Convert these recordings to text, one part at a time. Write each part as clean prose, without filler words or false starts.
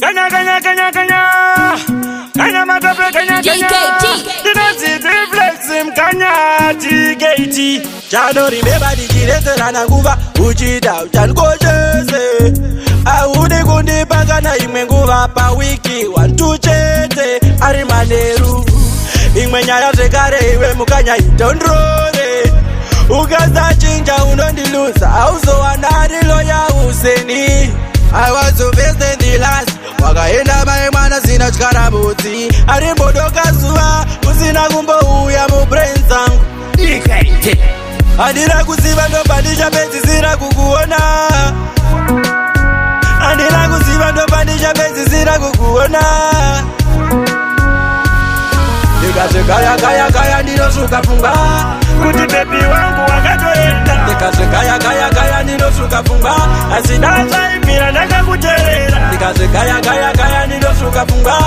Kanya kanya kanya kanya. Kanya matape kanya kanya. DKT. Ndinonzi Flex mkanya TKT. Chanoremember ndichiredzerana nguva uchida uchandikoshese. Haudi kundipa kana imwe nguva pawiki wantu chete ari manheru. Imwe nyaya zvekare, iwe mukanya, itondrore. Ukasachinja unondiluza, hauzowana loyal seni. I was the best and the last. Wakaenda mai mwana zina tyarabudzi arimbodoka zuva usina kumbouya mubrain dzangu. Handina kuziva ndopa ndichapedzisira kukuona. Handina kuziva ndopa ndichapedzisira kukuona. Ndikazvigaya gaya gaya, ndinosvuka pfungwa. Kuti baby wangu wakatoenda. Ndikazvigaya gaya gaya, ndinosvuka pfungwa. Asi ndazvaibvira ndakakuteerera. Ndikazvigaya gaya gaya, ndinosvuka pfungwa.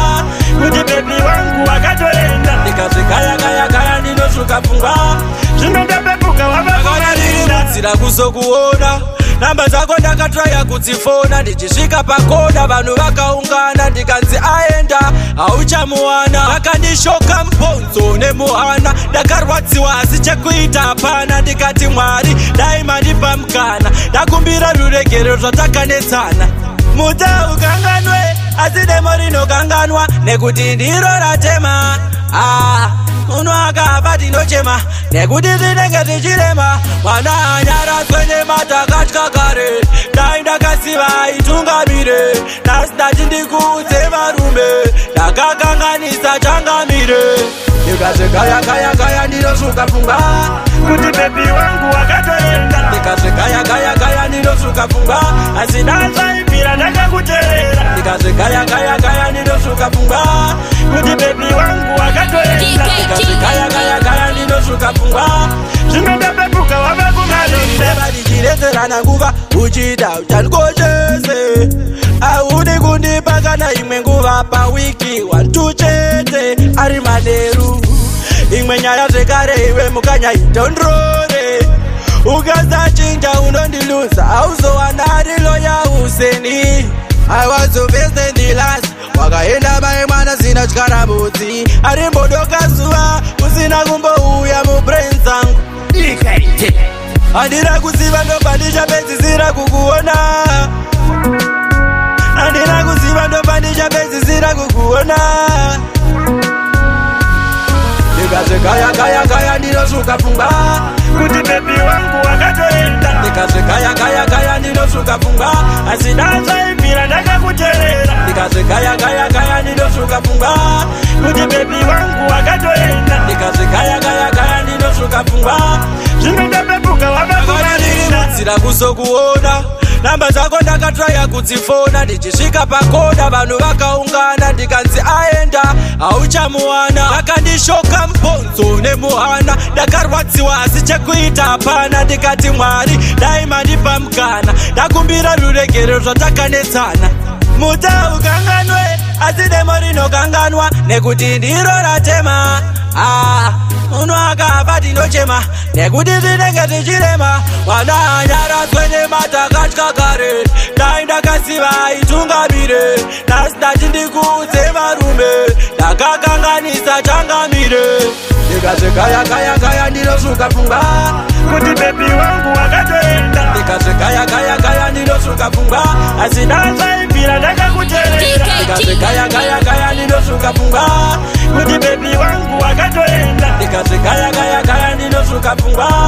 Kuti baby wangu wakatoenda. Ndikazvigaya gaya gaya, ndinosvuka pfungwa. Zvino ndapepuka wava kumarinda. Nzira kuzokuona, namba dzako ndakatraya kudzifona. Ndichisvika pakona, vanhu vakaungana, ndikanzi aenda, hauchamuwana. Akandishoka mubhonzo nemuhana, ndakarwadziwa asi chekuita hapana. Ndikati, "Mwari, dai mandipa mukana, ndakumbira ruregero zvatakanetsana." Muta ukanganwe, asi demo rinokanganwa nekuti ndiro ratema. Ah, munhu akafa tinochema nekuti zvinenge zvichirema. Mwana anyaradzwe nematakatya kare, dai ndakasiva itungamire. Nhasi ndati ndikuudze varume, ndakakanganisa changamire. Ndikazvigaya gaya gaya, ndinosvuka pfungwa. Kuti baby wangu wakatoenda. Ndikazvigaya gaya gaya, ndinosvuka pfungwa. Asi ndazvaibvira ndakakuteerera. Ndikazvigaya gaya gaya, ndinosvuka pfungwa. Kuti baby wangu wakatoenda. Ndikazvigaya gaya gaya, ndinosvuka pfungwa. Zvino ndapepuka wava kumarinda. Ndichiredzerana nguva uchida uchandikoshese. Haudi kundipa kana imwe nguva pawiki wantu chete ari manheru. Imwe nyaya zvekare, iwe mukanya, itondrore. Ukasachinja unondiluza, hauzowana loyal seni. I was the best and the last. Wakaenda mai mwana zina tyarabudzi arimbodoka zuva usina kumbouya mubrain dzangu. Handina kuziva ndopa ndichapedzisira kukuona. Handina kuziva ndopa ndichapedzisira kukuona. Ndikazvigaya gaya gaya, ndinosvuka pfungwa. Kuti baby wangu wakatoenda. Ndikazvigaya gaya gaya, ndinosvuka pfungwa. Asi ndazvaibvira ndakakuteerera. Ndikazvigaya gaya gaya, ndinosvuka pfungwa. Kuti baby wangu wakatoenda. Ndikazvigaya gaya gaya, ndinosvuka pfungwa. Zvino ndapepuka wava kumarinda. Nzira kuzokuona, namba dzako ndakatraya kudzifona. Ndichisvika pakona, vanhu vakaungana, ndikanzi aenda, hauchamuwana. Akandishoka mubhonzo nemuhana, ndakarwadziwa asi chekuita hapana. Ndikati, "Mwari, dai mandipa mukana, ndakumbira ruregero zvatakanetsana." Muta ukanganwe, asi demo rinokanganwa nekuti ndiro ratema. Ah, munhu akafa tinochema nekuti zvinenge zvichirema. Mwana anyaradzwe nematakatya kare, dai ndakasiva itungamire. Nhasi ndati ndikuudze varume, ndakakanganisa changamire. Ndikazvigaya gaya gaya, ndinosvuka pfungwa. Kuti baby wangu wakatoenda. Ndikazvigaya gaya gaya, ndinosvuka pfungwa. Asi ndazvaibvira ndakakuteerera. Ndikazvigaya gaya gaya, ndinosvuka pfungwa. Kuti baby wangu wakatoenda. Ndikazvigaya gaya gaya, ndinosvuka pfungwa.